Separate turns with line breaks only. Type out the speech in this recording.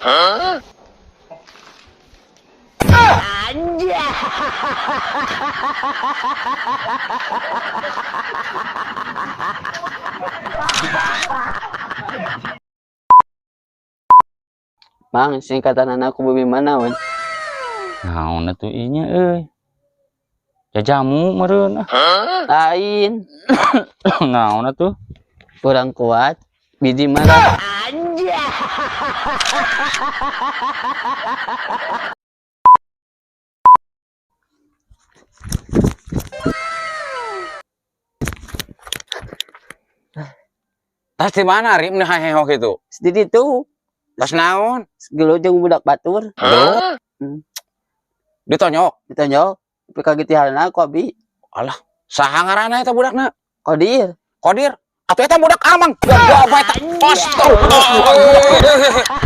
Mang, singkatan anakku bumi mana, wan?
Naon atuh ieu euy? Jajamu meureun ah.
Lain.
Naon atuh?
Kurang kuat, biji marah.
Tas di mana ri mun haheho kitu?
Di ditu.
Tas naon?
Gelut jeung budak batur.
Gelut?
Hmm.
Ditonyok?
Ditonyok. Tapi kaget halna ku abi.
Alah, saha ngaranna eta budakna?
Kodir.
Kodir? Atuh eta budak Amang. Gua apa eta? Astagfirullah.